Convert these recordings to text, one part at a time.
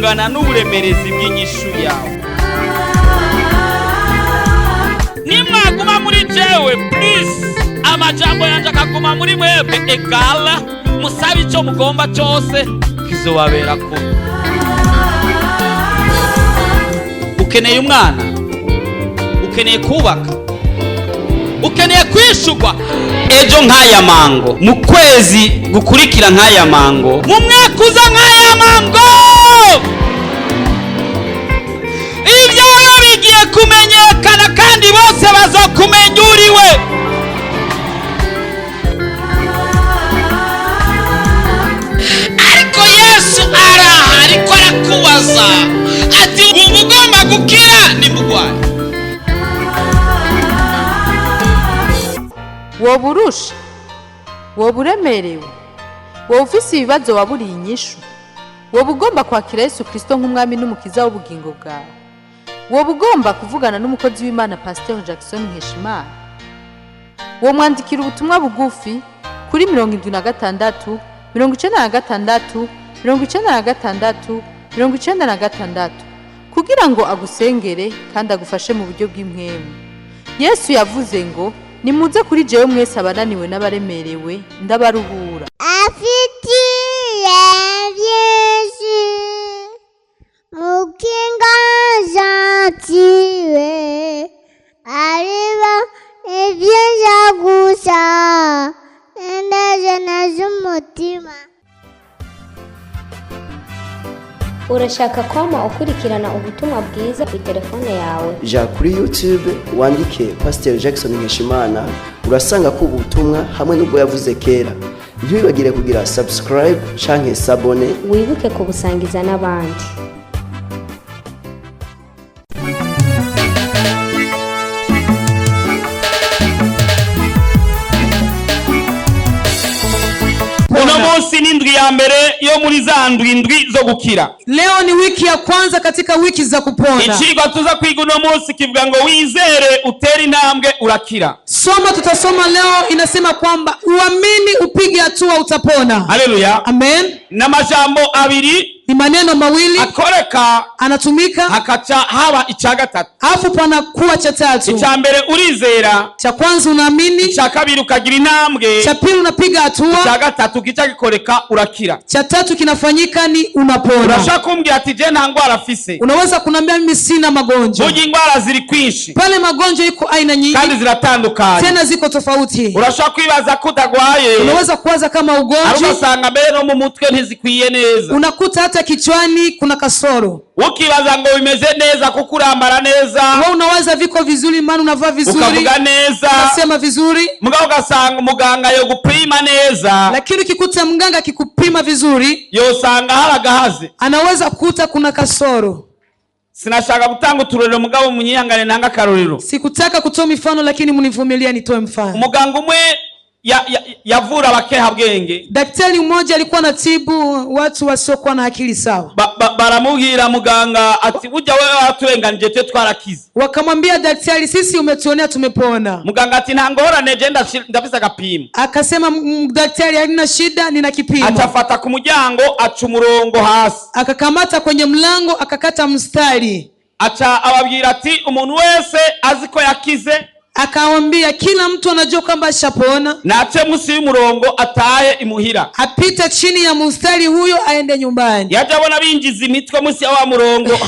Bungana n'uburemerezi bw'inyishu yawe. Nimwaguma muri jewe, please, amajambo yanje akaguma muri mwebwe, egala musabe ico mugomba cyose, kizobabera kuba. Ukeneye umwana, ukeneye kubaka, ukeneye kwishurwa ejo nk'aya mango, mu kwezi gukurikira nk'aya mango, mu mwaka uza nk'aya mango. Ibyawe bigiye kumenyekana kandi bose bazokumenya uriwe. Ariko Yesu araha, ariko arakubaza ati: "Wumva ugomba gukira nimugwaye?" Woba urusha, woba uremerewe, woba ufise ibibazo waburiye inyishu, woba ugomba kwakira Yesu Kirisito nk'umwami n'umukiza w'ubugingo bwawe, woba ugomba kuvugana n'umukozi w'Imana Pasiteri Jackson Nkeshimana, womwandikira ubutumwa bugufi kuri 76 96 96 96 kugira ngo agusengere kandi agufashe mu buryo bw'impwemu. Yesu yavuze ngo: "Nimuze kuri jewe mwese abananiwe n'abaremerewe, ndabaruhura." Afitiye byinshi mukinga gentile, ariba ibyiza gusa indajana z'umutima. Urashaka kwama ukurikirana ubutumwa bwiza ku telefone yawe? Ja kuri YouTube wandike Pasiteri Jackson Nkeshimana, urasanga ko ubutumwa hamwe n'ubwo yavuze kera. Ntiwibagire kugira subscribe canke s'abonner. Wibuke kubusangiza n'abandi. Uno munsi ni indwi ya mbere yo muri za ndwi ndwi zo gukira. Leo ni wiki ya kwanza katika wiki za kupona. Icigwa tuza kwiga uno munsi kivuga ngo: "Wizere, utere intambwe, urakira." Somo tutasoma leo inasema kwamba uamini, upige hatua, utapona. Haleluya. Amen. N'amajambo abiri Ni maneno mawili akoreka, anatumika, hakaca haba icya gatatu. Alafu panakuwa cha tatu. Icya mbere urizera, Cha kwanza unaamini, icya kabiri ukagira intambwe, cha pili unapiga icya hatua, gatatu kica gikoreka, urakira. Cha tatu kinafanyika ni unapona. Urashaka kumbwira ati: "Je nta ndwara afise." Unaweza kuniambia mimi sina magonjwa. Burya indwara ziri kwinshi, Pale magonjwa iko aina kandi nyingi, ziratandukanye. Tena ziko tofauti. Urashobora kwibaza ko utagwaye, Unaweza kuwaza kama ariko ugonjwa, ugasanga mbere no mu mutwe ntizikwiye neza. Unakuta hata kichwani kuna kasoro. Ukibaza ngo bimeze neza kuko urambara neza, Wewe unawaza viko vizuri, maana unavaa vizuri, ukavuga neza, unasema vizuri, mugabo ugasanga umuganga yo gupima neza, lakini ukikuta mganga akikupima vizuri, yosanga hari agahaze. Anaweza kukuta kuna kasoro. Sinashaka gutanga uturorero, mugabo munyihangane nanga akarorero. Sikutaka kutoa mifano, lakini mnivumilia nitoe mfano. Umuganga umwe yavura abakehabwenge. Daktari mmoja alikuwa anatibu watu wasiokuwa na akili sawa. Baramubwira muganga ati: "Burya wewe waraturenganije, twe twarakize." Wakamwambia daktari, sisi umetuonea, tumepona. Muganga ati: "Nta ngorane, je ndafise agapimo." Akasema, daktari, halina shida, nina kipimo." Aca afata ku muryango, aca umurongo hasi. Akakamata kwenye mlango, akakata mstari. Aca ababwira ati: "Umuntu wese azi ko yakize, Akawambia kila mtu anajua kwamba ashapona, nace munsi y'umurongo atahe imuhira." Apite chini ya mstari huyo aende nyumbani. Yaje abona binjiza imitwe munsi ya wa murongo.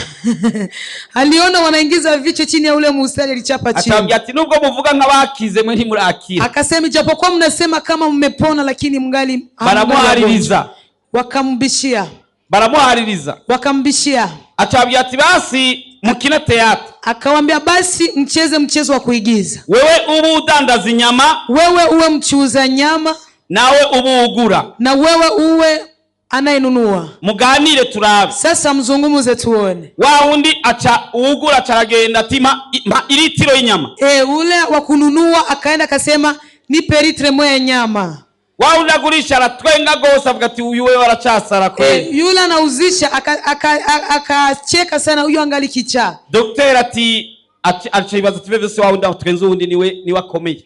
Aliona wanaingiza vichwa chini ya ule mstari alichapa chini. Acabwira ati: "Nubwo muvuga nk'abakize, mwe ntimurakira." Akasema ijapokuwa mnasema kama mmepona, lakini mngali Baramuhaririza. Wakambishia. Baramuhaririza. Wakambishia. Acabwira ati: "Basi mukine théâtre." Akawambia basi mcheze mchezo wa kuigiza. Wewe ubu udandaza inyama, Wewe uwe mchuuza nyama, nawe ubu ugura, na wewe uwe anayenunua. Muganire turabe. Sasa mzungumuze tuone. Wa wundi aca uwugura aca aragenda ati: "Mpa iritiro y'inyama." E, ule wa kununua akaenda akasema nipe litre moja ya nyama. Wa wundi agurisha aratwenga gose, avuga ati: "Uyu wewe aracasara E, kweli." yule anauzisha akacheka sana, huyu angali kichaa. Dogiteri ati aca yibaza ati: "Vyose wa wundi aho twenze, uwundi niwe akomeye."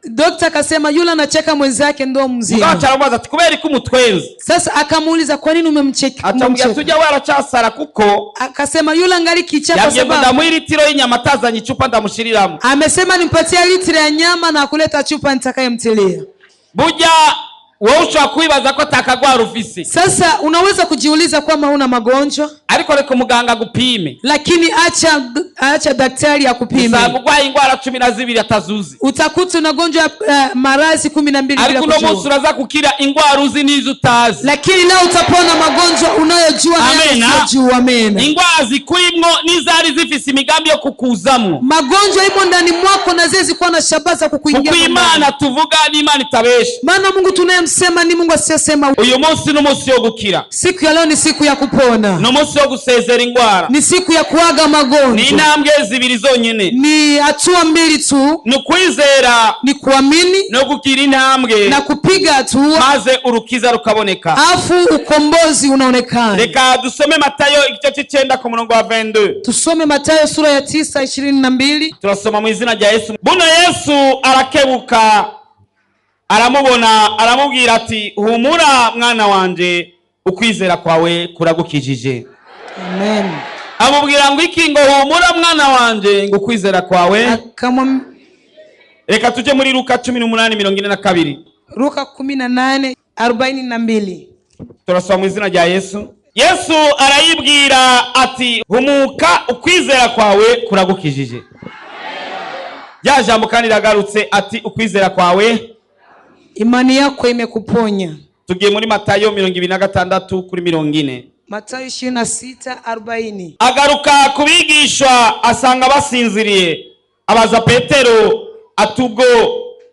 Dokta akasema yule anacheka mwenzake ndo Mugabo mzima. aramubaza ati kubera iki umutwenze? Sasa akamuuliza kwa nini umemcheka? Acamubwira ati ujya we aracyasara kuko Akasema yule angali kichaa kwa yabwiye ngo sababu ndamuha iritiro y'inyama atazanye icupa ndamushiriramo. Amesema nimpatie litri ya nyama na akuleta chupa nitakayemtilia. Burya wowe ushobora kwibaza ko atakagwara ufise. Sasa unaweza kujiuliza kwamba huna magonjwa, ariko reka umuganga agupime, lakini acha daktari akupime. Usanga urwaye ingwara 12 atazuzi. Utakuta unagonjwa maradhi 12 bila Ariko uno munsi kujua. uraza kukira ingwara uzi n'izo utazi. Lakini leo utapona magonjwa unayojua na Amen. usiyojua. Amen. Ingwara zikurimwo n'izari zifise imigambi yo kukuzamwo. Magonjwa imo ndani mwako na zile zilikuwa na shabaha za kukuingia. Kuko Imana tuvuga n'Imana itabesha. Maana Mungu tunayemsema ni Mungu asiyesema. Uyu munsi n'umunsi wo gukira. Siku ya leo ni siku ya kupona. N'umunsi wo gusezera ingwara. Ni siku ya kuaga magonjwa. Ni intambwe zibiri zonyene. Ni hatua mbili tu. Ni ukwizera. Ni kuamini. No kugira intambwe. Na kupiga hatua. Maze urukiza rukaboneka. Afu ukombozi unaonekana. Reka dusome Matayo igice c'icenda ku murongo wa 22. Tusome Matayo sura ya 9:22. Turasoma mu izina rya Yesu. Buno Yesu arakebuka aramubona aramubwira ati humura mwana wanje ukwizera kwawe kuragukijije. Amen. Amubwira ngo iki? Ngo humura mwana wanje ngo ukwizera kwawe. Reka tuje muri Luka 18:42. Luka 18:42. Turasoma mu izina rya Yesu. Yesu arayibwira ati humuka ukwizera kwawe kuragukijije. Ya jambo kandi ragarutse ati ukwizera kwawe, imani yako imekuponya. Tugiye muri Matayo 26 kuri 40. Matayo 26:40. Agaruka kubigishwa asanga basinziriye, abaza Petero ati ubwo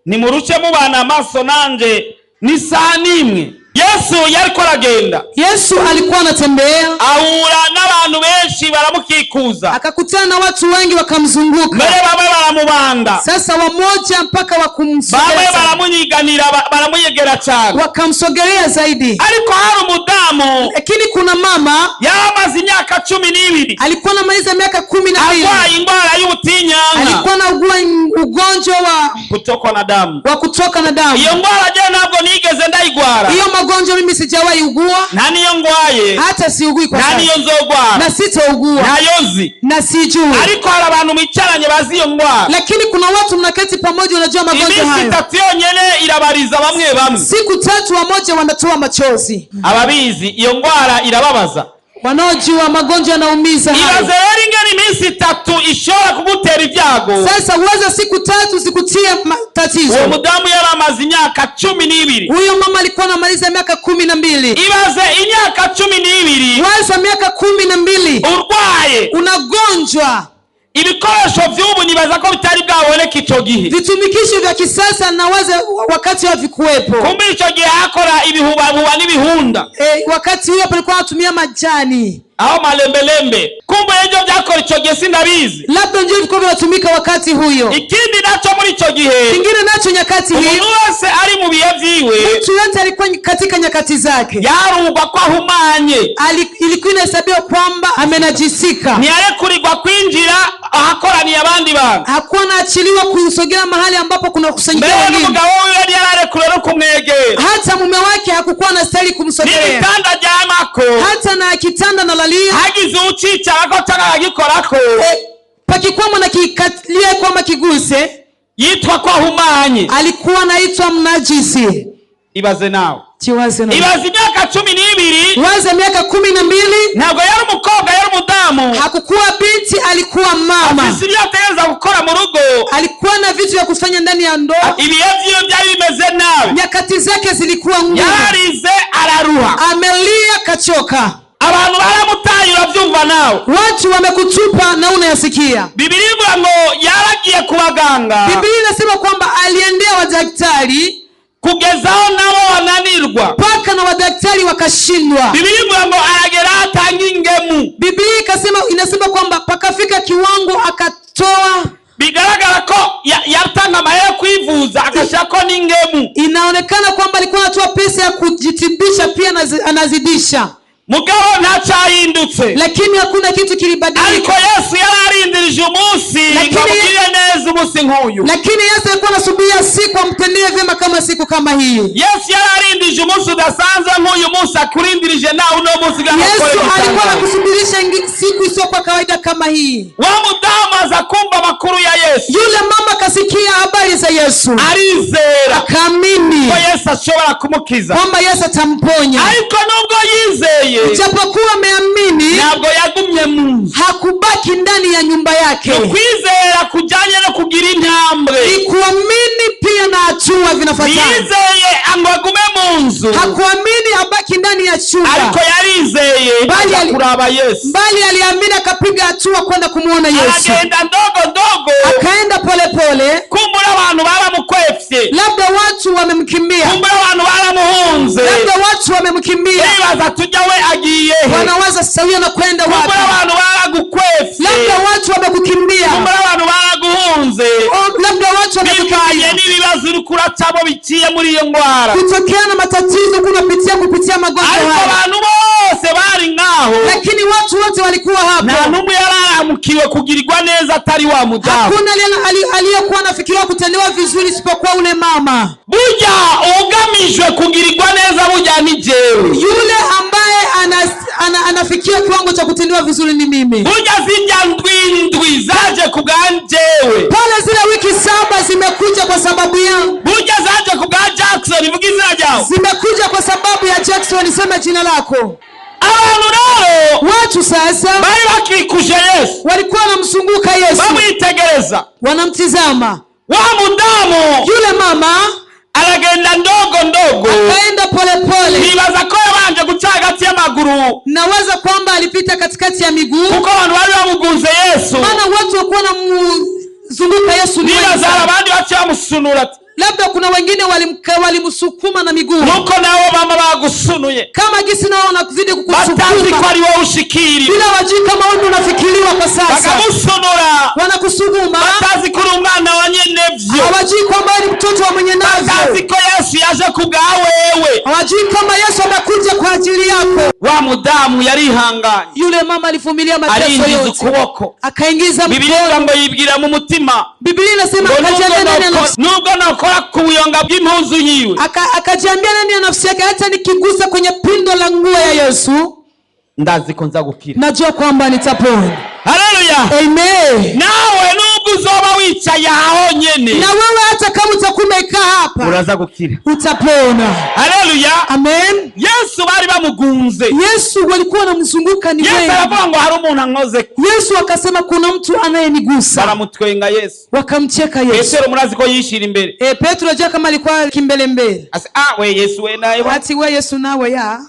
nimurushe mubana amaso nanje ni saa nimwe? Yesu yariko aragenda. Yesu alikuwa anatembea, ahura n'abantu benshi baramukikuza, akakutana na watu wengi wakamzunguka. Mbere bamwe baramubanda, sasa wamoja mpaka wakumsogelea, bamwe baramunyiganira, baramuyegera cyane, wakamsogelea zaidi. Ariko hari umudamu, lakini kuna mama yamaze imyaka 12, alikuwa anamaliza miaka 12, arwaye indwara y'ubutinyanka, alikuwa anaugua ugonjwa wa kutokwa na damu, wa kutoka na damu. Iyo ndwara je ntabwo nigeze ndayigwara. Iyo magonjwa mimi sijawahi ugua. Nta niyo ngwaye. Hata siugui kwa sasa. Nta niyo nzogwara. Na sitaugua. Ntayo nzi. Na sijui. Ariko hari abantu mwicaranye bazi iyo ndwara. Lakini kuna watu mnaketi pamoja unajua magonjwa hayo. Iminsi itatu yonyene irabariza bamwe bamwe. Siku tatu wamoja wanatoa machozi. Ababizi iyo ndwara irababaza. Wanaojua magonjwa yanaumiza hayo. Ibaze rero ingene iminsi itatu ishobora kugutera ibyago. Sasa uweza siku tatu zikutie tatizo. Uwo mudamu yaramaze imyaka 12. Huyo mama alikuwa anamaliza miaka 12. Ibaze imyaka 12. Waza miaka 12. Urwaye. Unagonjwa. Ibikoresho vy'ubu nibaza ko bitari bwaboneka ico gihe. Vitumikisho vya kisasa na waze wakati havikuwepo. Kumbe ico gihe hakora ibihubahuba n'ibihunda. Wakati huo palikuwa wanatumia majani. Aho malembelembe. Kumbe ivyo byakora ico gihe sindabizi. Labda ndio vilikuwa vinatumika wakati huyo. Ikindi nacho muri ico gihe. Kingine nacho nyakati hii. Umuntu wese ari mu bihe vyiwe. Mtu yote alikuwa katika nyakati zake. Yarugwa ko ahumanye. Ilikuwa inahesabiwa kwamba amenajisika. Ntiyarekurirwa kwinjira ahakoraniye abandi bantu. Hakuwa anaachiliwa kusogea mahali ambapo kuna kusanyika Mbere wengine. n'umugabo wiwe ntiyararekuriwe no kumwegera. Hata mume wake hakukuwa anastahili kumsogelea. N'ibitanda aryamako. Hata na kitanda nalalia. Hagize ucicarako canke akagikorako. Pakikwama na kikalia kwamba kiguse. Yitwa ko ahumanye. Alikuwa anaitwa mnajisi. Ibaze nawe. Jiwaze nawe. Ibaze imyaka 12. Waze miaka 12. Ntabwo yari umukobwa, yari umudamu. Hakukuwa binti, alikuwa mama. Afise ibyo ategereza gukora mu rugo. Alikuwa na vitu vya kufanya ndani ya ndoa. Ibihe vyiwe byari bimeze nabi. Nyakati zake zilikuwa ngumu. Yararize araruha. Amelia kachoka. Abantu baramutaye uravyumva nawe. Watu wamekutupa na unayasikia. Bibiliya ivuga ngo yaragiye ku baganga. Bibiliya inasema kwamba aliendea wadaktari kugezaho nabo wananirwa. Mpaka na wadaktari wakashindwa. Bibiliya ivuga ngo aragera atanga ingemu. Bibiliya inasema kwamba pakafika kiwango akatoa. Bigaragara ko yatanga amahera kwivuza akashako n'ingemu. Inaonekana kwamba alikuwa anatoa pesa ya kujitibisha pia anazidisha. Mugabo ntacahindutse. Lakini hakuna kitu kilibadilika. Ariko Yesu yararindirije umunsi ngo amugirire neza umunsi nk'uyu. Lakini Yesu alikuwa anasubiria siku amtendee vyema kama siku kama hii. Yesu yararindije umunsi udasanzwe nk'uyu munsi akurindirije nawe uno munsi kugira ngo Yesu akore alikuwa igitangaza. anakusubirisha siku isiyokuwa kawaida kama hii. Wa mudamu aza kumva amakuru ya Yesu. Yule mama akasikia habari za Yesu, arizera akaamini ko Yesu ashobora kumukiza, kwamba Yesu atamponya. Ariko nubwo yizeye, Japokuwa ameamini, ntabwo yagumye mu nzu. hakubaki ndani ya nyumba yake. Ukwizera kujyanye no kugira intambwe. Ni kuamini pia na hatua vinafuatana. Ntiyizeye ngo agume mu nzu, Hakuamini abaki ndani ya chumba, ariko yarizeye Bali aja kuraba Yesu. bali aliamini akapiga hatua kwenda kumuona Yesu. Aragenda ndogo ndogo, Akaenda polepole, kumbura abantu baramukwefye, labda watu wamemkimbia, kumbura abantu baramuhunze, labda watu wamemkimbia, bibaza tujya we agiye he, wanawaza sasa huyu anakwenda kumbura wapi? abantu baragukwefye, Labda watu wamekukimbia, kumbura abantu baraguhunze, Oh, labda watu bivanye wamekukimbia n'ibibazo uri kuracamo biciye muri iyo ndwara. kutokea na matatizo kunapitia kupitia magonjwa Ariko haya, abantu bose bari nkaho, lakini watu wote walikuwa nta hapo. n'umwe yararamukiwe kugirirwa neza atari wa mudamu. Hakuna aliyekuwa anafikiriwa kutendewa vizuri isipokuwa ule mama. Burya ugamijwe kugirirwa neza burya ni jewe. Yule ambaye anafikia kiwango cha kutendewa vizuri ni mimi. Burya zirya ndwi ndwi zaje ku bwa jewe. Pale zile wiki 7 zimekuja kwa sababu yangu, Burya zaje ku bwa Jackson, vuga izina ryawe. zimekuja kwa sababu ya Jackson, sema jina lako. Abantu rero Watu sasa bari bakikuje Yesu, walikuwa wanamzunguka Yesu, bamwitegereza. wanamtizama Wa mudamu yule mama. aragenda ndogo ndogo, Akaenda polepole. nibaza ko yabanje guca hagati y'amaguru, Nawaza kwamba alipita katikati ya miguu, kuko abantu bari bamugunze Yesu. maana watu walikuwa wanamzunguka Yesu ni wengi Nibaza hari sana. abandi baciye bamusunura ati, Labda kuna wengine walimsukuma na miguu, nuko nabo bama bagusunuye, kama gisi nao wanazidi batazi ko kukusukuma ari wowe ushikiriwe, bila wajui kama wewe unafikiriwa kwa sasa, bakamusunura, wanakusukuma, batazi ko uri umwana wa nyenevyo, hawajui kwamba wewe ni mtoto wa mwenye batazi navyo, ko Yesu yaje ku bwa wewe. hawajui kama Yesu amekuja kwa ajili yako. Wa mudamu yarihanganye, Yule mama alivumilia mateso arinjiza yote, ukuboko. akaingiza Bibiliya mkono. ngo yibwira mu mutima Biblia inasema ngo akajiambia ndani ya nafsi, nubwo nokora ku buyonga bw'impuzu yiwe, akajiambia ndani ya nafsi yake, hata nikigusa kwenye pindo la nguo ya Yesu ndazi ko nza gukira. najua kwamba nitapona. Haleluya! Amen. Nawe nubwo uzoba wicaye aho honyene, Na wewe hata kama utakuwa umekaa hapa uraza gukira. utapona. Haleluya! Amen. Yesu bari bamugunze. Yesu walikuwa wanamzunguka ni Yesu wengi. aravuga ngo hari umuntu ankoze, Yesu akasema kuna mtu anayenigusa, baramutwenga Yesu. wakamcheka Yesu. Petero murazi ko yishira imbere, Petro ajua kama alikuwa kimbelembele, ati ah we Yesu we nawe ati we Yesu nawe ya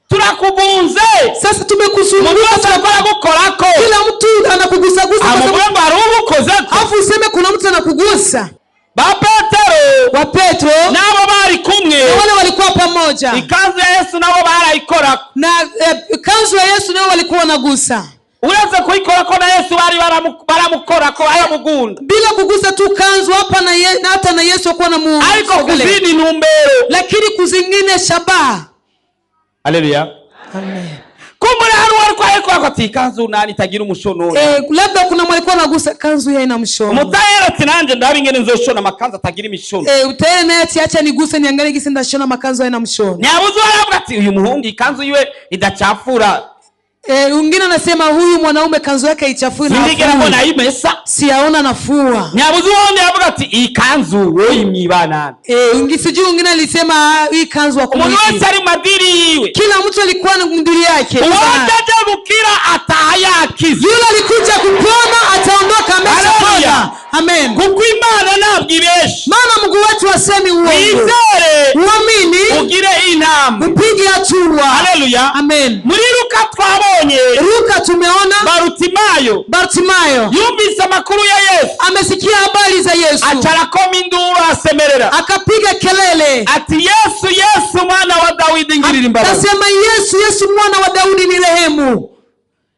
turakugunze, sasa tumekuzunguka, umuntu wese ariko aragukorako, kila mtu anakugusagusa kwa sababu- amuvuge ngo hari ubukozeko. alafu useme kuna mtu anakugusa. Ba Petero Wa Petro nabo bari kumwe, na wale walikuwa pamoja ikanzu ya Yesu nabo barayikorako. na kanzu ya Yesu nao walikuwa wanagusa, Uretse kuyikorako na Yesu bari baramukorako, baramugunda, bila kugusa tu kanzu hapa na, na hata na Yesu akuwa na ariko ku zindi ntumbero. lakini kuzingine shabaha. Haleluya! Amen. Kumbura hari uwari kwayikorako ati ikanzu nani itagira umushono. Labda kuna mwalikuwa anagusa kanzu ya ina mshono. Umutayeri ati nanjye ndaba ingene nzoshona amakanzu atagira imishono. Utayeri naye ati acha niguse niangalie gisi ndashona makanzu haina mshono. Nyabuze aravuga ati uyu muhungu ikanzu yiwe idachafura, Wengine anasema huyu mwanaume kanzu yake haichafui na sindigera hafui. mbona ayimesa. Siyaona nafua. Nyabuze uwundi aravuga ati iyi kanzu woyimwiba nani. Sijui wengine alisema hii kanzu Umuntu hakumuibi. wese ari mu madiri yiwe, Kila mtu alikuwa na mdiri yake. uwaje aje gukira ataha yakize. Yule alikuja kupona ataondoka ameshapona. Haleluya. Amen. Kuko Imana ntabwo ibesha. Maana Mungu wetu hasemi uongo. Wizere, Uamini, ugire intambwe. upige hatua. Haleluya. Amen. Muri Luka twabonye Luka tumeona Barutimayo Bartimayo yumvise amakuru ya Yesu, amesikia habari za Yesu, aca arakoma induru asemerera akapiga kelele ati Yesu, Yesu mwana wa Dawidi ngirira imbabazi. akasema, Yesu, Yesu mwana wa Daudi ni rehemu.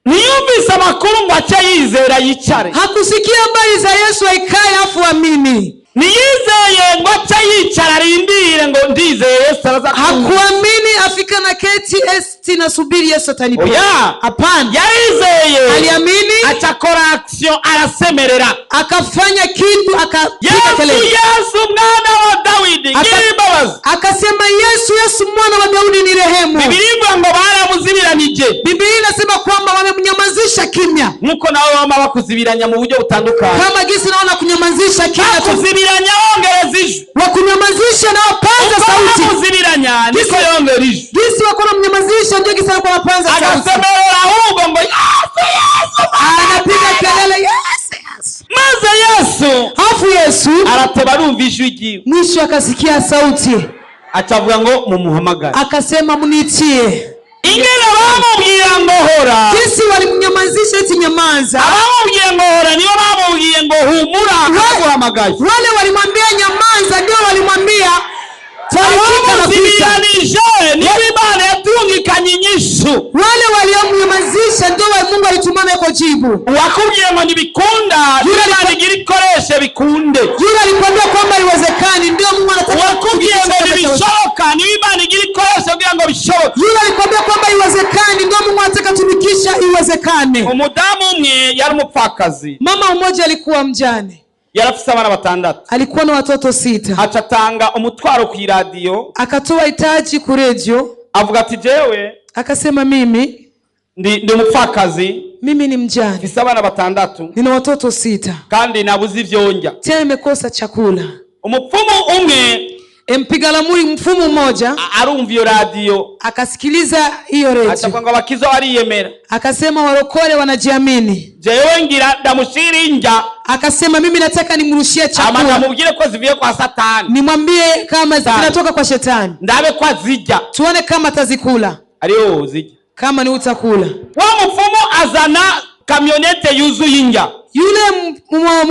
Ntiyumvise amakuru ngo ace yizera yicare. Hakusikia habari za Yesu aikae afu amini. Ntiyizeye ngo ace yicara arindire ngo ndizeye Yesu araza kumva. Hakuamini afika na keti esti nasubiri Yesu ataniponya. Oya. Hapana, Yarizeye aliamini aca akora action, arasemerera, akafanya kitu, akapiga Yesu, kelele, Yesu mwana wa Dawidi, ngira imbabazi. Akasema Yesu, Yesu mwana wa Daudi ni rehemu. Bibiliya ivuga ngo baramuzibiranije. Biblia inasema kwamba wamemnyamazisha kimya, Nk'uko nawe bama bakuzibiranya mu buryo butandukanye, kama gisi naona kunyamazisha kimya tu, bakuzibiranya wongereza ijwi. wakunyamazisha na wapanza Uko sauti. bamuzibiranya niko yongera ijwi. Gisi wako namnyamazisha ndio gisi alikuwa anapanza sauti, Agasemerera ahubwo ngo Yesu, Yesu mwana. Anapiga kelele Yesu, Yesu. Maze Yesu Hafu Yesu arateba arumva ijwi ryiwe, mwisho akasikia sauti, acavuga ngo mumuhamagare. Akasema mniitie. Ingene bamubwira ngo hora, Jinsi walimnyamazisha eti nyamaza, abamubwiye ngo hora nibo bamubwiye ngo humura akaguhamagaye. Wale walimwambia nyamaza ndio walimwambia tarikika na kuita. Abamuzibiranije nibo Imana yatungikanye inyishu. Wale waliomnyamazisha ndio wa Mungu alitumana kwa jibu. Uwakubwiye ngo ntibikunda, Yule Imana igira ikoreshe bikunde. Yule alikwambia kwamba haiwezekani, ndio Mungu anataka Uwakubwiye ngo kufikisha kama cha- ntibishoboka, niba Imana igira ikoreshe kugira ngo bishoboke. Yule alikwambia kwamba haiwezekani, ndio Mungu anataka tumikisha iwezekane. Umudamu umwe yari umupfakazi, Mama mmoja alikuwa mjane, yari afise abana batandatu, alikuwa na watoto 6. aca atanga umutwaro ku iradiyo, Akatoa hitaji ku redio, avuga ati jewe akasema mimi ndi umupfakazi, mimi ni mjane, mfise abana batandatu, nina watoto 6, kandi nabuze ivyo ndya. tena nimekosa chakula. Umupfumu umwe Mpiga lamuri mfumu mmoja arumva iyo radiyo, akasikiliza hiyo redio, acavuga ngo abakiza bariyemera, akasema warokole wanajiamini. Jewe ngira ndamushira indya, Akasema mimi nataka nimrushie ama chakula, ndamubwire ko zivuye kwa Satani, nimwambie kama zinatoka kwa shetani, ndabe ko azirya. tuone kama atazikula, Ariyo zirya. kama ni utakula. Wa mupfumu azana kamyonete yuzuye indya. Yule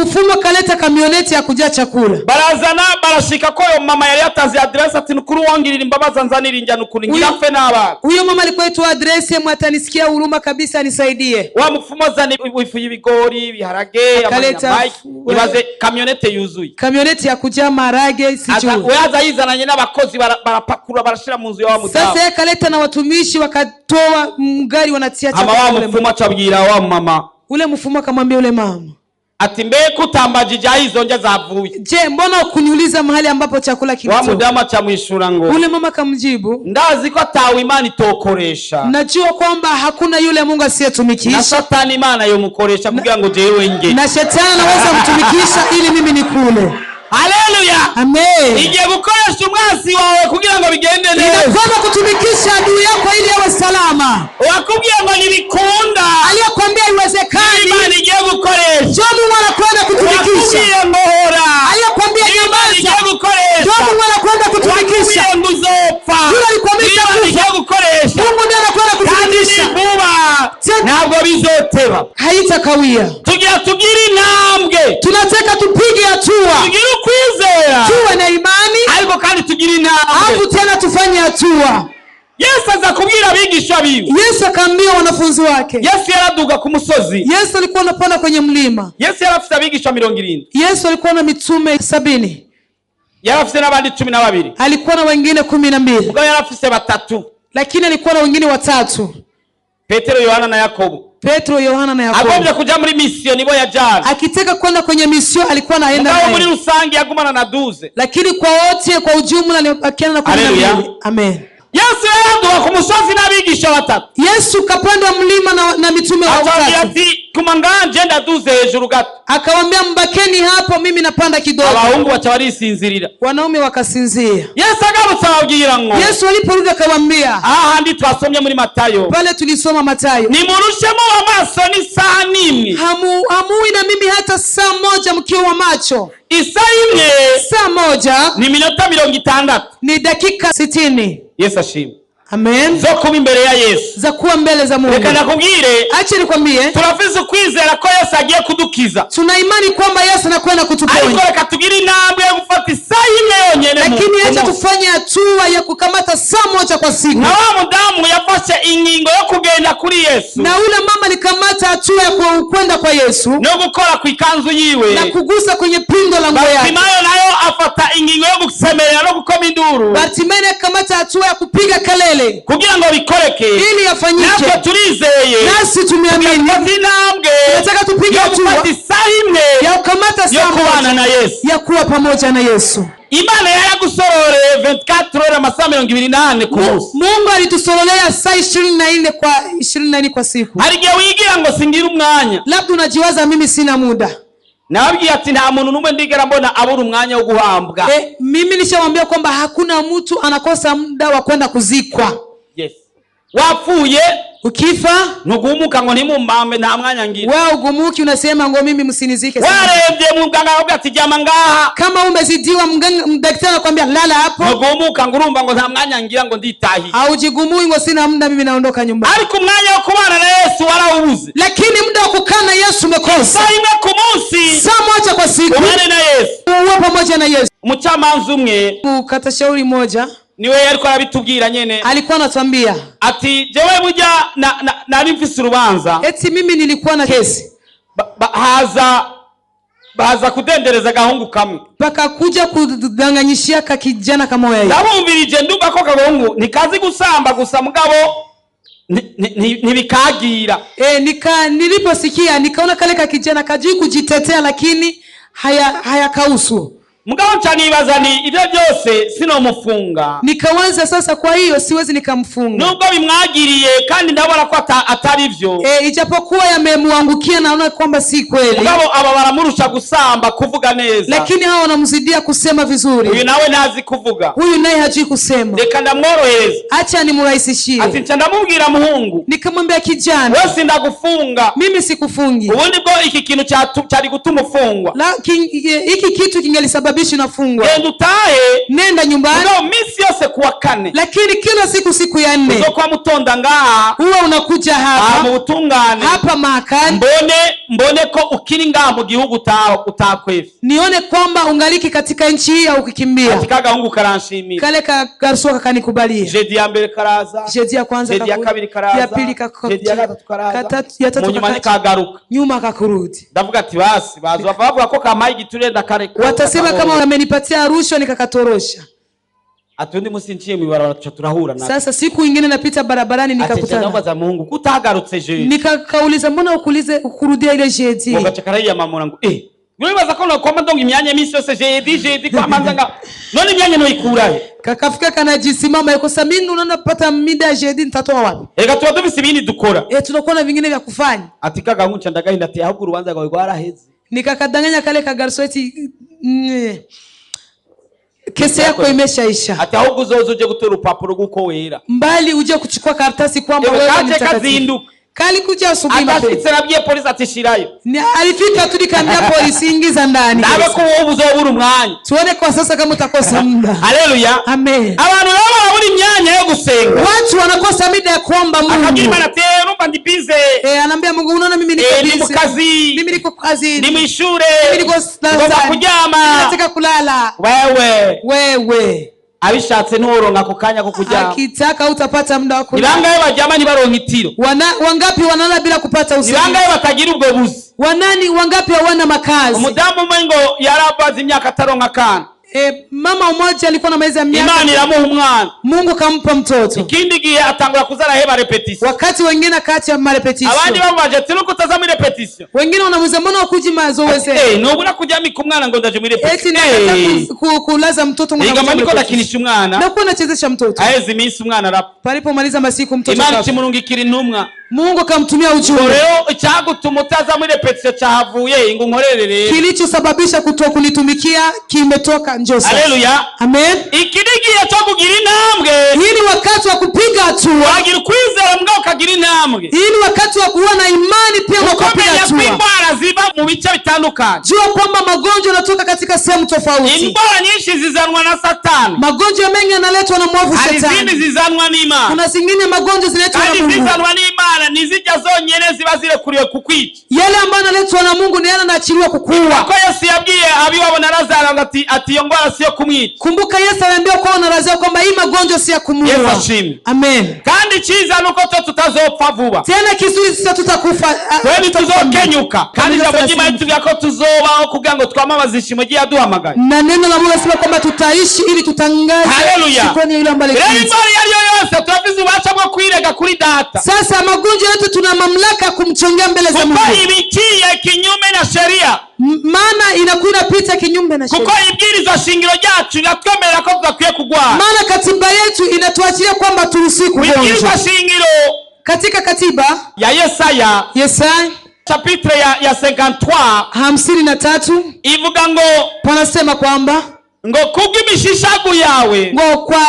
mfumo akaleta kamioneti ya kujaa chakula. Barazana barashika ko yo mama yari yatanze aderesi ati nukuri wangirira imbabazi anzanira indya nukuri ngira Uyu- mfe n'abana. Huyo mama alikuwa itoa adresi, mwatanisikia huruma kabisa, anisaidie. Wa mupfumu azana ifu y'ibigori, ibiharage, Akaleta amanyama, ibaze kamyonete yuzuye. Kamioneti ya kujaa maharage sijui. We aza yizananye n'abakozi barapakura barashira mu nzu ya wa mudamu. Sasa yeye kaleta na watumishi wakatoa mgari wanatia Ama wa chakula ule mupfumu acabwira wa mama Ule mfumo akamwambia ule mama, ati mbe kutambajije aho izo ndya zavuye? je, mbona ukuniuliza mahali ambapo chakula Wa kilitoka? mudamu acamwishura ngo Ule mama akamjibu, ndazi ko atawe Imana itokoresha, najua kwamba hakuna yule Mungu na asiyetumikisha, Satani Imana yomukoresha kugira ngo jewe nge. na shetani anaweza kumtumikisha ili mimi nikule. Haleluya! Amen. Igiye gukoresha umwansi wawe kugira ngo bigende neza. Inakwenda kutumikisha adui yako ili awe salama. Uwakubwiye ngo ntibikunda, Aliyekwambia haiwezekani, Imana igiye gukoresha. ndio Mungu anakwenda kutumikisha. Uwakubwiye ngo hora, Aliyekwambia Imana igiye nyamaza, gukoresha. ndio Mungu anakwenda kutumikisha. Uwakubwiye ngo uzopfa, Yule alikwambia Imana utakufa. igiye gukoresha. Mungu ndiye anakwenda Kandi ni kutumikisha, vuba, ntabwo bizoteba. haitakawia. Tugira tugire intambwe, Tunataka tupige hatua, tugire ukwizera, tuwe na imani, ariko kandi tugire intambwe. alafu tena tufanye hatua. Yesu aza kubwira abigisha biwe. Yesu akaambia wanafunzi wake. Yesu yaraduga ku musozi. Yesu alikuwa anapanda kwenye mlima. Yesu yarafise abigisha 70. Yesu alikuwa na mitume 70, Yarafise n'abandi 12. alikuwa na wengine 12, Mugabo yarafise batatu, lakini alikuwa na wengine watatu, Petero, Yohana na Yakobo. Petro, Yohana na Agombye Yakobo. kuja muri misiyo nibo yajana. Akitaka kwenda kwenye misio alikuwa anaenda Mugabo muri naye, rusange yagumana na 12. lakini kwa wote kwa ujumla alibakiana na 12. Amen. Yesu yaraduga ku musozi n'abigisha batatu. Yesu kapanda mlima na mitume Acabwira watatu, ati kuma nganje ndaduze hejuru gato. akawambia mbakeni hapo, mimi napanda kidogo. Abahungu baca barisinzirira. Wanaume wakasinzia. Yesu agarutse ababwira ngo Yesu aliporudi akawambia, ahandi twasomye muri Matayo, pale tulisoma Mathayo, nimurushemo amaso n'isaha n'imwe. Hamui na mimi hata saa moja mkiwa wa macho. Isaha imwe Saa moja ni iminota 60. ni dakika 60. Yesu ashimwe. Amen. Zo kuba imbere ya Yesu. Za kuwa mbele za Mungu. Reka ndakubwire, Acha nikwambie, turafise ukwizera ko Yesu agiye kudukiza, tuna imani kwamba Yesu anakwenda ariko kutuponya, reka tugire intambwe yo gufata isaha imwe yonyene lakini acha tufanye hatua hatua ya kukamata saa moja kwa siku. Na wa mudamu yafashe ingingo yo kugenda kuri Yesu, na ule mama alikamata hatua ya kwenda kwa Yesu no gukora ku ikanzu yiwe, na kugusa kwenye pindo la nguo yake. Bartimayo nayo afata ingingo yo gusemerera no gukoma induru. Bartimayo akamata hatua ya kupiga kelele kugira ngo bikoreke, ili yafanyike. Natwe turizeye, nasi tumeamini. Tunataka tupige hatua ya kukamata saa moja na Yesu, ya kuwa pamoja na Yesu. Imana yaragusororeye 24 heures, amasaha 24 ku munsi. Mungu alitusorolea saa 24 kwa 24 kwa siku. Hari igihe wigira ngo singira umwanya. Labda unajiwaza mimi sina muda. Nababwiye ati nta muntu numwe ndigera mbona abura umwanya wo guhambwa. Mimi nishamwambia kwamba hakuna mtu anakosa muda wa kwenda kuzikwa. Yes. Wapfuye ukifa ntugumuka ngo ntimumbambe nta mwanya ngira. Wewe ugumuki unasema ngo mimi msinizike sana. Warebye muganga akubwira ati jyama ngaha. Kama umezidiwa mganga daktari anakuambia lala hapo. Ntugumuka ngo urumva ngo nta mwanya ngira ngo nditahiye. Haujigumui ngo sina muda mimi naondoka nyumbani. Ariko umwanya wo kubana na Yesu warawubuze. Lakini muda wa kukaa na Yesu umekosa. Saa imwe ku munsi, saa moja kwa siku, ubane na Yesu, uwe pamoja na Yesu. Umucamanza umwe, mkata shauri moja, niwe yariko arabitubwira nyene. Alikuwa anatuambia ati jewe burya nari mfise urubanza. Eti mimi nilikuwa na kesi. Haza baza kudendereza gahungu kamwe, bakakuja kudanganyishia ka kijana kamoya. Ndabumvirije ndumva ko gahungu nikazi gusamba gusa mugabo ntibikagira. Niliposikia nikaona kale ka kijana kajui kujitetea lakini hayakausu. Mugabo nca nibaza ni ibyo byose sinomufunga. Nikaanza sasa, kwa hiyo siwezi nikamfunga. Nubwo bimwagiriye kandi ndabona ko atari byo. Ijapokuwa yamemuangukia naona kwamba si kweli. Mugabo aba baramurusha gusamba kuvuga neza. Lakini hao wanamzidia kusema vizuri. Huyu nawe ntazi kuvuga. Huyu naye hajui kusema. Reka ndamworohereza. Acha nimurahisishie. Ati nca ndamubwira muhungu. Nikamwambia kijana, wewe sindagufunga. Mimi sikufungi. Ubundi bwo iki kintu cyari gutuma ufungwa. Hiki kitu kingelisababisha unafungwa. Genda utahe, nenda nyumbani. No, misi yose kuwa kane. Lakini kila siku ya nne uzokuwa mutonda ngaha, huwa unakuja hapa mu butungane, hapa mahakamani. Mbone ko ukiri ngaha mu gihugu utakwevye. Nione kwamba ungaliki katika nchi hii au ukikimbia. Katika gahungu karanshimira. Kale ka garso kakanikubalia. Jeudi ya mbere karaza. Jeudi ya kwanza Jeudi ya kabiri karaza. Ya pili kakakuja. Jeudi ya gatatu karaza. Ya tatu Munyuma nikagaruka. Nyuma akakurudi. Ndavuga ati basi bazo bavuga ko kamaye giturenda kare. Watasema kama amenipatia rushwa nikakatorosha. Atundi musi nciye mu ibarabara tuca turahura na. Sasa siku nyingine napita barabarani nikakutana. Ati Mungu kutagarutse je. Nikakauliza mbona ukulize ukurudia ile jeudi? Ngo gaca mama ngo Nibaza ko nokoma ndonga imyanya imisi yose jeudi kwamanza nga none imyanya noikurahe. Kakafika kanajisimama yuko sasa mimi unaona pata mida ya jeudi nitatoa wapi? Reka tuba dufise ibindi dukora. Tunakuwa na vingine vya kufanya. Ati kagahungu nca ndagahinda ati ahubwo urubanza rwawe rwaraheze. Nikakadanganya kale kagarso eti kesi yako imeshaisha. Ati ahubwo uzoza uje gutora urupapuro rw'uko wera. Mbali uje kuchukua karatasi kwamba wewe ni mtakatifu. Kali kuja asubuhi mapema. Atashitse nabwiye polisi atishirayo. Ni alifika tu nikamwambia polisi ingiza ndani. Ndabe ko wowe uzobura umwanya. Tuone kwa sasa kama utakosa muda. Haleluya. Amen. Abantu nabo barabura imyanya yo gusenga. Watu wanakosa muda ya kuomba Mungu. Akagira Imana ati urumva ndi busy. Anaambia Mungu unaona mimi niko busy. Ndi mu kazi. Mimi niko kazi. Ndi mu ishure. Mimi niko ngomba kuryama. Nataka kulala. Wewe. Abishatse nturonka ako kanya ko kuryama. Akitaka utapata muda wa kulala. Nibangaye baryama ntibaronka itiro. Wangapi wanalala bila kupata usingizi? Nibangaye batagira ubwo buzi? Wanani wangapi hawana makazi? Umudamu umwe ngo yarabaze imyaka ataronka akana. Mama mmoja alikuwa na maiza miaka. Imana iramuha umwana. Mungu kampa mtoto. Ikindi gihe atangura kuzara heba repetition. Wakati wengine akaacha marepetition. Abandi bamubaje ati nuko utaza muri repetition. Wengine wanamuuliza mbona ukuji mazoezi? Nubura kujyamika umwana ngo ndaje muri repetition. Eti nataka kulaza mtoto ngo ndaje. Niko ndakinisha umwana. Nakuwa nachezesha mtoto. Aheze iminsi umwana arapfa. Palipomaliza masiku mtoto. Imana ikimurungikira intumwa. Mungu akamtumia ujumbe. Leo icyagutuma utaza muri repetition cyahavuye ngo nkorere rero. Kilichosababisha kutokunitumikia kimetoka njoo sasa. Haleluya. Amen. Iki ni igihe cyo kugira intambwe. Hii ni wakati wa kupiga hatua. Wagira ukwizera mbwa ukagira intambwe. Hii ni wakati wa kuwa na imani pia na kupiga hatua. Indwara ziva mu bice bitandukanye. Jua kwamba magonjwa yanatoka katika sehemu tofauti. Indwara nyinshi zizanwa na Satani, Magonjwa mengi yanaletwa na mwovu hari izindi shetani. zizanwa n'Imana. Kuna zingine magonjwa zinaletwa na Kandi Mungu. izizanwa n'Imana nizijya zonyene ziba zirekuriwe kukwica. Yale ambayo yanaletwa na Mungu ni yale yanaachiliwa kukuua. Ko Yesu yabwiye abiwabo na Lazaro ngo ati iyo ndwara siyo kumwica. Kumbuka Yesu aliambiwa kwa na Lazaro kwamba hii magonjwa si ya Yesu kumuua. ashimwe. Amen. Kandi icyiza ni uko twe tutazopfa vuba, Tena kizuri sisi tutakufa. Twe ntituzokenyuka. Kandi ijambo ry'Imana ritubwira ko tuzobaho kugira ngo twamamaze ishimo ry'iyaduhamagaye. Na neno la Mungu nasema kwamba tutaishi ili tutangaze Haleluya. shukrani ya yule ambaye Rero alituita. indwara iyo ari yo yose turafise ububasha bwo kwirega kuri Data, Sasa magonjwa yote tuna mamlaka ya kumchongea mbele za kuko Mungu. ibikiye kinyume na sheria, Maana inakuwa inapita kinyume na kuko sheria. ibwirizwa shingiro ryacu riratwemerera ko tudakwiye kugwara. Maana katiba yetu inatuachilia kwamba turuhusiwi kugonjwa. Ibwirizwa shingiro Katika katiba ya Yesaya Yesaya chapitre ya 53 53 ivuga ngo panasema kwamba ngo kubw'imishishagu yawe ngo kwa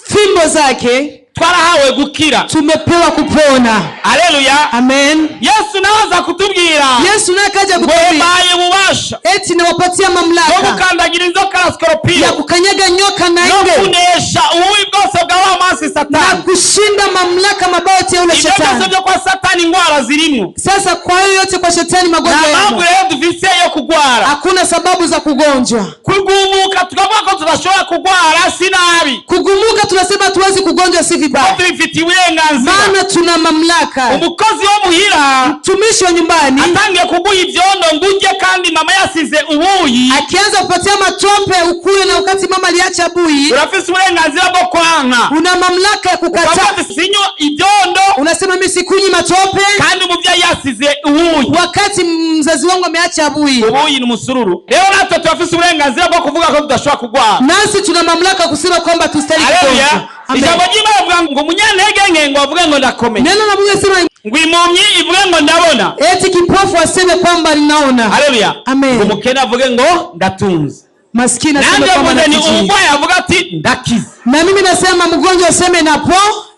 fimbo zake twarahawe gukira. Tumepewa kupona. Aleluya. Amen. Yesu nawe aza kutubwira Yesu naye akaja ngo kutubwira mbaye ububasha eti nawapatia bwo mamlaka gukandagira inzoka na ya sikoropiyo kukanyaga nyoka na no nge kunesha ububi bwose bwa wa masi na Satani. kushinda mamlaka mabaya yote ya yule Ibyo byose shetani. byo kwa Satani ingwara zirimo. Sasa kwa hiyo yote kwa shetani Nta magonjwa mpamvu yamo. rero dufise yo kugwara. Hakuna sababu za kugonjwa. Kugumuka tukavuga ko tudashobora kugwara si nabi, Kugumuka tunasema hatuwezi kugonjwa si ko vibaya, tubifitiye uburenganzira. maana tuna mamlaka. Umukozi wo muhira Mtumishi wa nyumbani atangiye kuguha ivyondo ngo urye kandi mama yasize ubuyi, akianza kupatia matope ukule, na wakati mama aliacha bui, urafise uburenganzira bwo kwanka, una mamlaka ya ukavuga kukataa. ati sinywa ivyondo Unasema mimi sikunywi matope, kandi umuvyeyi yasize ubuyi. wakati mzazi wangu ameacha bui. Ubuyi ni umusururu. Rero natwe turafise uburenganzira bwo kuvuga ko tudashobora kugwara. Nasi tuna mamlaka kusema kwamba tustahili Haleluya. kugonjwa. Amen. Ijambo ry'Imana rivuga ngo umunyantege nke ngo avuge ngo ndakomeye, Neno la Mungu linasema ngo impumyi ivuge ngo ndabona. eti kipofu aseme kwamba ninaona, Haleluya. Amen. Ngo umukene avuge ngo ndatunze. Maskini aseme Nanjye kwamba mvuze ni natajiri. umurwayi avuga ati ndakize. Na mimi nasema mgonjwa aseme napo,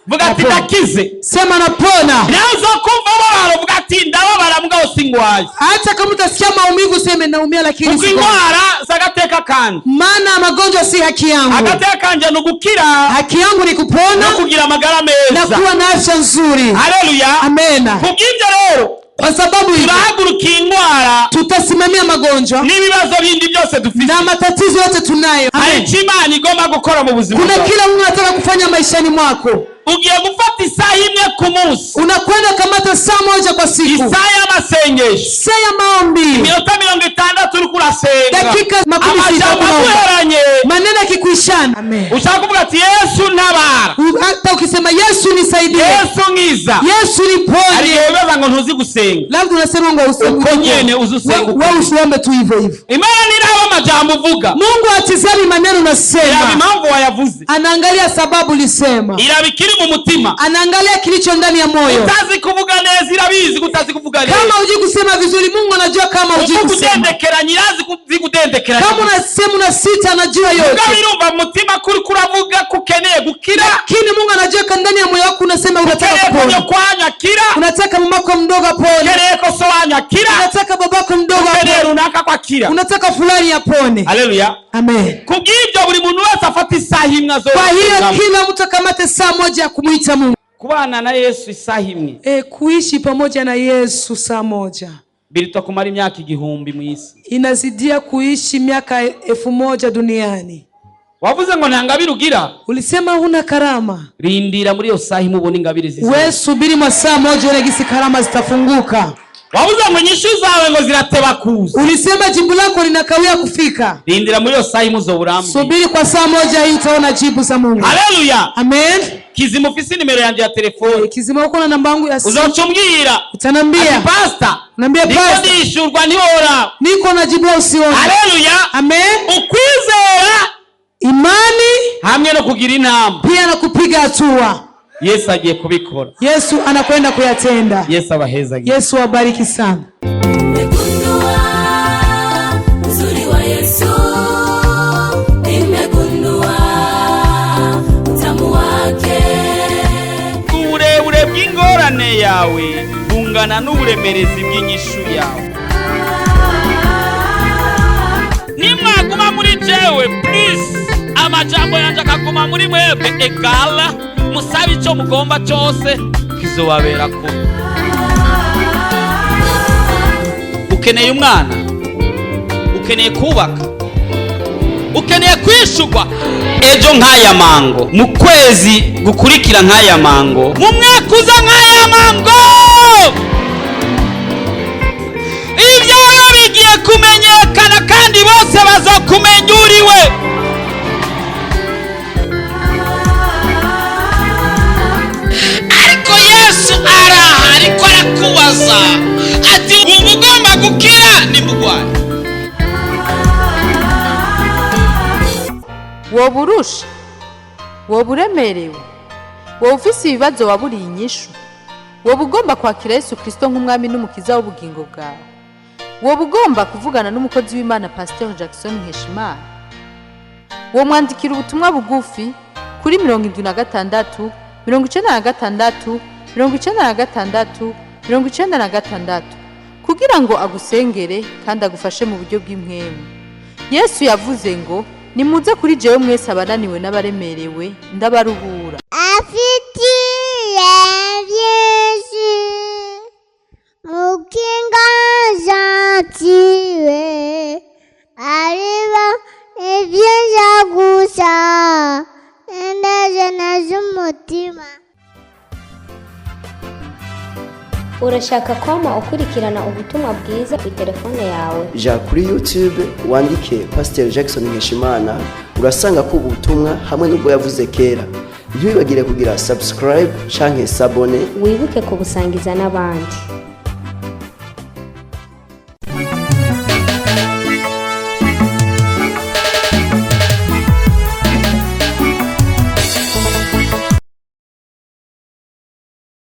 Vuga ati napona. ndakize. Sema napona. Nawe uzokumva ubabara uvuga ati ndababara mugabo singwaye, Hata kama utasikia maumivu useme naumia, lakini kuko sigonjwa. indwara z'agateka kanje. Maana magonjwa si haki yangu. Agateka kanje ni ugukira Haki yangu ni no kupona kugira amagara na meza. kuwa na afya nzuri. Haleluya. Amena. Kubw'ibyo rero Kwa sababu hiyo turahagurukiye indwara tutasimamia magonjwa n'ibibazo bindi byose dufite. na matatizo yote tunayo. Hari Amen. icyo Imana igomba gukora mu buzima Kuna bwawe. kila Mungu anataka kufanya maishani mwako. Ugiye gufata isaha imwe ku munsi, Unakwenda kamata saa moja kwa siku, isaha y'amasengesho, saa ya maombi, iminota 60 uriko urasenga, dakika 60 amajambo kuomba, aguheranye, maneno yakikuishana. Amen. ushaka kuvuga ati Yesu ntabara, Hata ukisema Yesu nisaidie, Yesu nkiza, Yesu hari niponye, igihe wibaza ngo ntuzi gusenga. labda unasema ngo useme Uko nyene uze usenga uko. wewe usiombe tu hivyo hivyo. Imana niraba amajambo uvuga, Mungu atizami maneno iraba unasema, impamvu wayavuze, anaangalia sababu ulisema, iraba ikiri mu mutima. Anaangalia kilicho ndani ya moyo. Utazi kuvuga neza irabizi ko utazi kuvuga Kama neza. hujui kusema vizuri, Mungu anajua kama hujui Uvuga kusema. udendekeranya irazi ko uzi kudendekeranya. Kama unasema una sita, anajua Mugabo yote, irumva mu mutima ko uriko uravuga ko ukeneye gukira, lakini Mungu anajua ka ndani ya moyo wako unasema unataka ukeneye ko kupona, nyokwanyu akira, unataka mamako mdogo apone, ukeneye ko so wanyu akira, unataka babako mdogo ukeneye apone, runaka ko akira. Unataka fulani apone. Haleluya. Amen. Kubw'ibyo buri muntu wese afata isaha imwe Kwa hiyo azosengamwo. kila mtu akamate saa moja ya kumwita Mungu. Kubana na Yesu isaha imwe E, kuishi pamoja na Yesu saa moja biruta kumara imyaka 1000 mu isi. Inazidia kuishi miaka 1000 duniani. Wavuze ngo nta ngabire ugira, Ulisema huna karama, rindira muri iyo saha imwe ubone ingabire ziza. we subiri mwa saa moja uone gisi karama zitafunguka. Wavuze ngo inyishu zawe ngo zirateba kuza, Ulisema jibu lako linakawia kufika, rindira muri iyo saha imwe uzoburambi. Subiri kwa saa moja hii utaona jibu za Mungu. Haleluya. Amen. Kizima ufise nimero yanjye ya telefone, Kizima, uko na namba yangu ya simu, uzoca umbwira ati utanambia, pasita, Unaambia ndiko pastor, ndishurwa ntihora. Niko na jibu au sioni? Haleluya. Amen. Ukwizera Imani hamwe no kugira intambwe, pia na kupiga hatua. Yesu agiye kubikora. Yesu anakwenda kuyatenda. Yesu abahezagiye. Yesu awabariki sana. Nimegundua uzuri wa Yesu, nimegundua utamu wake. Uburebure bw'ingorane yawe bungana n'uburemerezi bw'inyishu yawe. Jewe plus amajambo yanje akaguma muri mwebwe égale musabe icyo mugomba cyose, kizobabera kuba. Ukeneye umwana, ukeneye kubaka, ukeneye kwishurwa ejo nk'aya mango, mu kwezi gukurikira nk'aya mango, mu mwaka uza nk'aya mango, ibyawe bigiye kumenyekana kandi bose bazokumenya uriwe. Ariko Yesu araha, ariko arakubaza ati: "Ubu ugomba gukira ni mugwayi." Woba urusha, woba uremerewe, woba ufise ibibazo waburiye inyishu, woba ugomba kwakira Yesu Kirisito nk'umwami n'umukiza w'ubugingo bwawe, woba ugomba kuvugana n'umukozi w'Imana Pasiteri Jackson Nkeshimana, womwandikira ubutumwa bugufi kuri 76 96 96 96 kugira ngo agusengere kandi agufashe mu buryo bw'impwemu. Yesu yavuze ngo: "Nimuze kuri jewe mwese abananiwe n'abaremerewe, ndabaruhura." Afitiye byinshi mukinga gentile, ariba ibyiza gusa indajana z'umutima. Urashaka kwama ukurikirana ubutumwa bwiza ku telefone yawe? Ja kuri YouTube wandike Pasiteri Jackson Nkeshimana, urasanga ko ubutumwa hamwe n'ubwo yavuze kera. Ntiwibagire kugira subscribe canke s'abonner. Wibuke kubusangiza n'abandi.